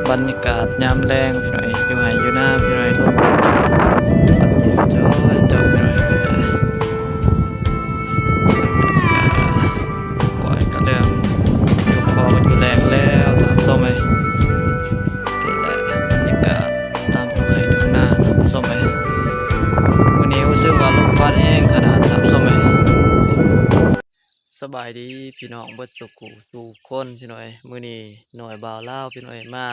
ບັນຍາກາດຍາມແລງພີ່ນ້ອງເອີຍ ຢູ່ໄຮ່ຢູ່ນາພີ່ນ້ອງເອີຍ ລົມພັດເຢັນຈອຍໆ ພີ່ນ້ອງເອີຍ ຄວາຍກະເລີ່ມຢູ່ຄໍຢູ່ແລ້ງແລ້ວ ທ່ານຜູ້ຊົມເອີຍ. ນີ້ແຫຼະບັນຍາກາດຕາມທົ່ງໄຮ່ທົ່ງນາ ທ່ານຜູ້ຊົມເອີຍ. ມື້ນີ້ຮູ້ສຶກວ່າລົມພັດແຮງຂະໜາດ ທ່ານຜູ້ຊົມເອີຍ. ສະບາຍດີພີ່ນ້ອງເບິດສູ່ຜູ້ສູ່ຄົນພີ່ນ້ອງເອີຍ. ມື້ນີ້ນ້ອຍບ່າວລາວພີ່ນ້ອງເອີຍ ມາ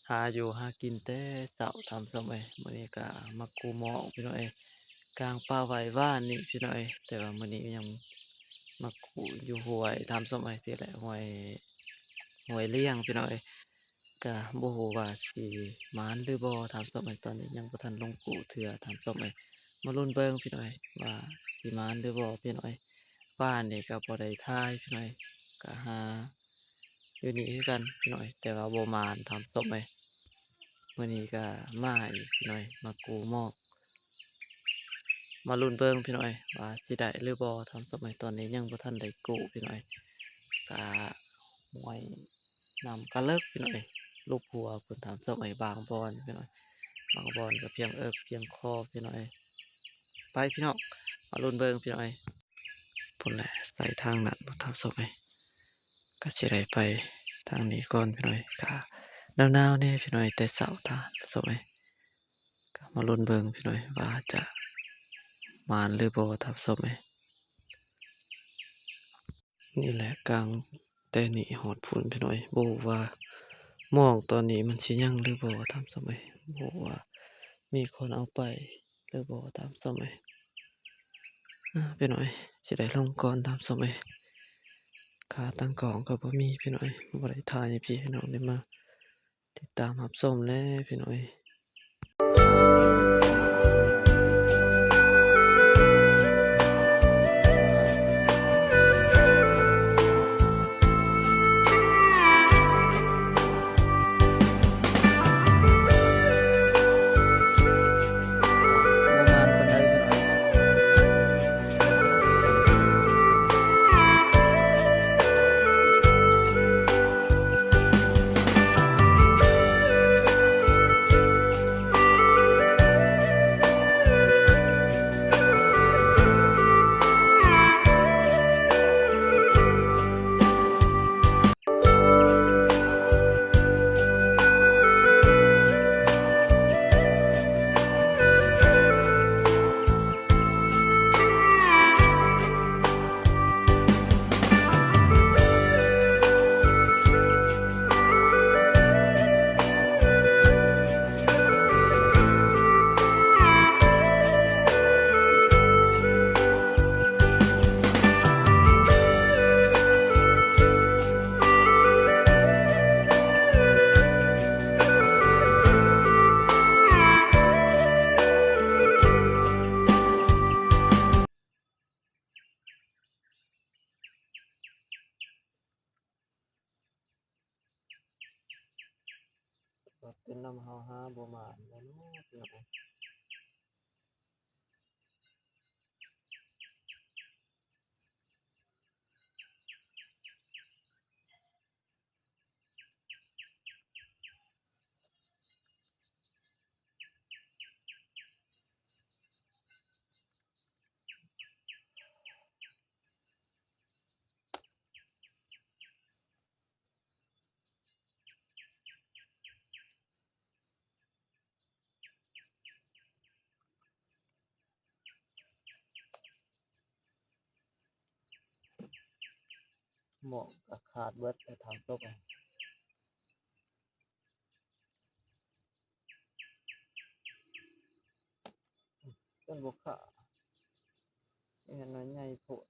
ຫາຢູ່ຫາກິນແຕ່ເຊົ້າ ທ່ານຜູ້ຊົມເອີຍ. ມື້ນີ້ກະມາກູ້ໝອກພີ່ນ້ອງເອີຍ ກາງປ່າໄຫວ້ວານນີ້ພີ່ນ້ອງເອີຍ ແຕ່ວ່າມື້ນີ້ຍັງມາກູ້ຢູ່ຫ້ວຍ ທ່ານຜູ້ຊົມເອີຍ. ພີ້ແຫຼະ ຫ້ວຍ ຫ້ວຍລຽງພີ່ນ້ອງເອີຍ. ກະບໍ່ຮູ້ວ່າຊິໝານຫຼືບໍ່ ທ່ານຜູ້ຊົມເອີຍ. ຕອນນີ້ຍັງບໍ່ທັນລົງກູ້ເທື່ອ ທ່ານຜູ້ຊົມເອີຍ. ມາລຸ້ນເບິ່ງພີ່ນ້ອງເອີຍ ວ່າຊິໝານຫຼືບໍ່ພີ່ນ້ອງເອີຍ. ວານນີ້ກະບໍ່ໄດ້ຖ່າຍພີ່ນ້ອງເອີຍ ກະຫາຢູ່ນີ້ຄືກັນພີ່ນ້ອງເອີຍ ແຕ່ວ່າບໍ່ໝານ ທ່ານຜູ້ຊົມເອີຍ. ມື້ນີ້ກະມາອີກພີ່ນ້ອງເອີຍ ມາກູ້ໝອກ ມາລຸ້ນເບິ່ງພີ່ນ້ອງເອີຍ ວ່າຊິໄດ້ຫຼືບໍ່ ທ່ານຜູ້ຊົມເອີຍ. ຕອນນີ້ຍັງບໍ່ທັນໄດ້ກູ້ພີ່ນ້ອງເອີຍ ກະຫ້ວຍ ນ້ຳກະເລິກພີ່ນ້ອງເອີຍ ຫຼຸບຫົວພຸ້ນ ທ່ານຜູ້ຊົມເອີຍ. ບາງບ່ອນພີ່ນ້ອງເອີຍ ບາງບ່ອນກະພຽງເອິກພຽງຄໍພີ່ນ້ອງເອີຍ. ໄປພີ່ນ້ອງ ມາລຸ້ນເບິ່ງພີ່ນ້ອງເອີຍ. ພຸ້ນແຫຼະ ໃສ່ທາງນັ້ນບໍ່ ທ່ານຜູ້ຊົມເອີຍ. ກະຊິໄດ້ໄປທາງນີ້ກ່ອນພີ່ນ້ອງເອີຍ. ກະໜາວໆແດ່ພີ່ນ້ອງເອີຍ ແຕ່ເຊົ້າ ທ່ານຜູ້ຊົມເອີຍ. ກະມາລຸ້ນເບິ່ງພີ່ນ້ອງເອີຍ ວ່າຈະໝານຫຼືບໍ່ ທ່ານຜູ້ຊົມເອີຍ. ນີ້ແຫຼະ ກາງແຕ່ນີ້ຮອດພຸ້ນພີ່ນ້ອງເອີຍ. ບໍ່ຮູ້ວ່າໝອກຕອນນີ້ມັນຊິຍັງຫຼືບໍ່ ທ່ານຜູ້ຊົມເອີຍ. ບໍ່ຮູ້ວ່າມີຄົນເອົາໄປຫຼືບໍ່ ທ່ານຜູ້ຊົມເອີຍ. ອາ ພີ່ນ້ອງເອີຍ ຊິໄດ້ລົງກ່ອນ ທ່ານຜູ້ຊົມເອີຍ. ຂາຕັ້ງກ້ອງກະບໍ່ມີພີ່ນ້ອງເອີຍ ບໍ່ໄດ້ຖ່າຍໃຫ້ພີ່ໃຫ້ນ້ອງໄດ້ມາ ຕິດຕາມຮັບຊົມແດ່ພີ່ນ້ອງເອີຍ. ເປັນນຳເຮົາຫາບໍ່ໝານແລ້ວເນາະ ພີ່ນ້ອງ. ໝໍ້ກະຂາດເບິດ ໄປຖາມຕົກ ຈົນບໍ່ຂາດ ເຮັດໃຫ້ໜ່ວຍໃຫຍ່ໂພດ.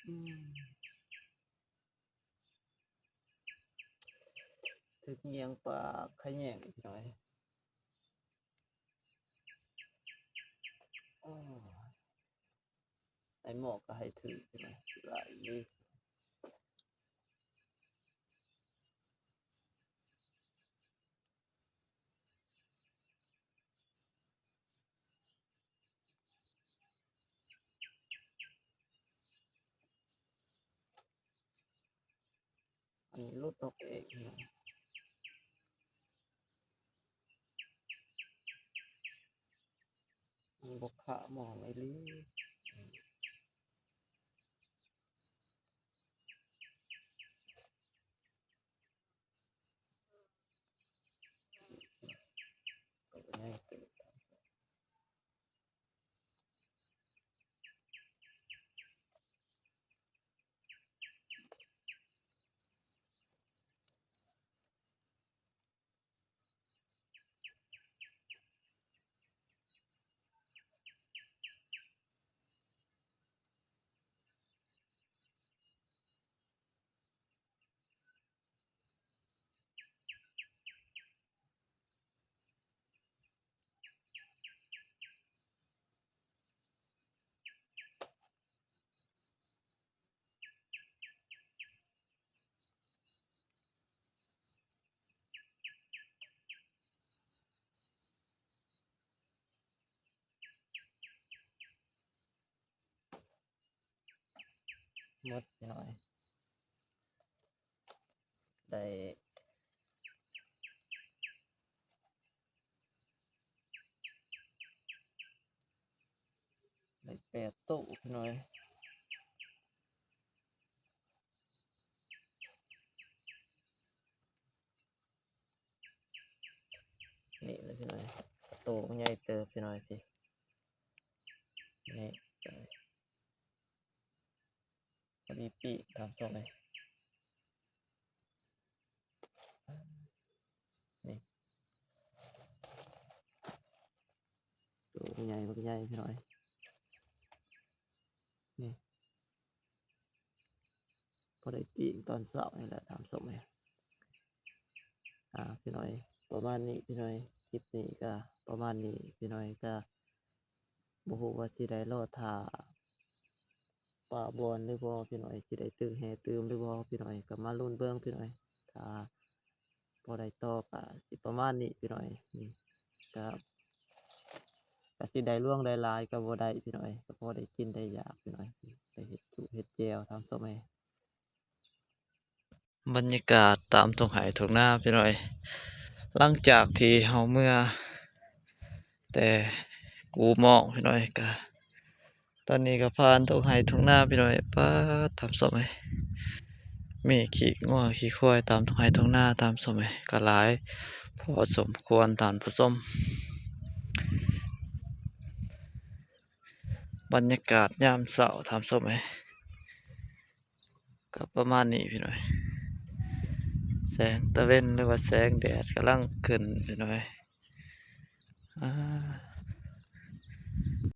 ອືມ ຖືກງຽງປາຂະແຍງອີກໜ້ອຍ. ໂອ້ ໃນໝໍກກໍໃຫ້ຖືກໜ້ອຍ ຫຼາຍເດ້. ອັນນີ້ຫຼຸດອອກເອງນະ ມັນບໍ່ຄາໝໍ້ອີ່ຫຼີ. ໝົດພີ່ນ້ອງ ໄດ້ ໄດ້ແປດໂຕພີ່ນ້ອງ. ນີ້ນະພີ່ນ້ອງ ໂຕມັນໃຫຍ່ເຕີບພີ່ນ້ອງ ນີ້ ນີ້ ພໍດີປີກ ທ່ານຜູ້ຊົມເອີຍ ນີ້ ໂຕໃຫຍ່ບັກໃຫຍ່ພີ່ນ້ອງ ນີ້ ພໍໄດ້ປີ້ງຕອນເຊົ້ານີ້ແຫຼະທ່ານຜູ້ຊົມເອີຍ. ອ່າ ພີ່ນ້ອງ ປະມານນີ້ພີ່ນ້ອງ ຄລິບນີ້ກະປະມານນີ້ພີ່ນ້ອງ ກະບໍ່ຮູ້ວ່າຊິໄດ້ລໍຖ້າປາບອນຫຼືບໍ່ພີ່ນ້ອງ ຊິໄດ້ຕຶງແຫຕື່ມຫຼືບໍ່ພີ່ນ້ອງ ກະມາລຸ້ນເບິ່ງພີ່ນ້ອງ ຖ້າພໍໄດ້ຕໍ່ກະຊິປະມານນີ້ພີ່ນ້ອງ ນີ້ກະ ກະຊິໄດ້ຫຼວງໄດ້ຫຼາຍກະບໍ່ໄດ້ພີ່ນ້ອງເອີຍ ກະພໍໄດ້ກິນໄດ້ຢາກພີ່ນ້ອງເອີຍ ໄດ້ເຮັດຈຸເຮັດແຈ່ວທ່ານຜູ້ຊົມເອີຍ. ບັນຍາກາດຕາມທົ່ງໄຮ່ທົ່ງນາພີ່ນ້ອງເອີຍ ຫຼັງຈາກທີ່ເຮົາເມືອແຕ່ກູ່ມອງພີ່ນ້ອງເອີຍ ກະ ຕອນນີ້ກໍຜ່ານທົ່ງໄຮ່ທົ່ງນາພີ່ນ້ອງເອີຍ ປາດ ທ່ານຜູ້ຊົມເອີຍ ມີຂີ້ງົວຂີ້ຄວາຍຕາມທົ່ງໄຮ່ທົ່ງນາ ທ່ານຜູ້ຊົມເອີຍ ກໍຫຼາຍພໍສົມຄວນທ່ານຜູ້ຊົມ. ບັນຍາກາດຍາມເຊົ້າ ທ່ານຜູ້ຊົມເອີຍ ກໍປະມານນີ້ພີ່ນ້ອງເອີຍ ແສງຕາເວັນ ຫຼືວ່າແສງແດດກຳລັງຂຶ້ນພີ່ນ້ອງເອີຍ ອາ.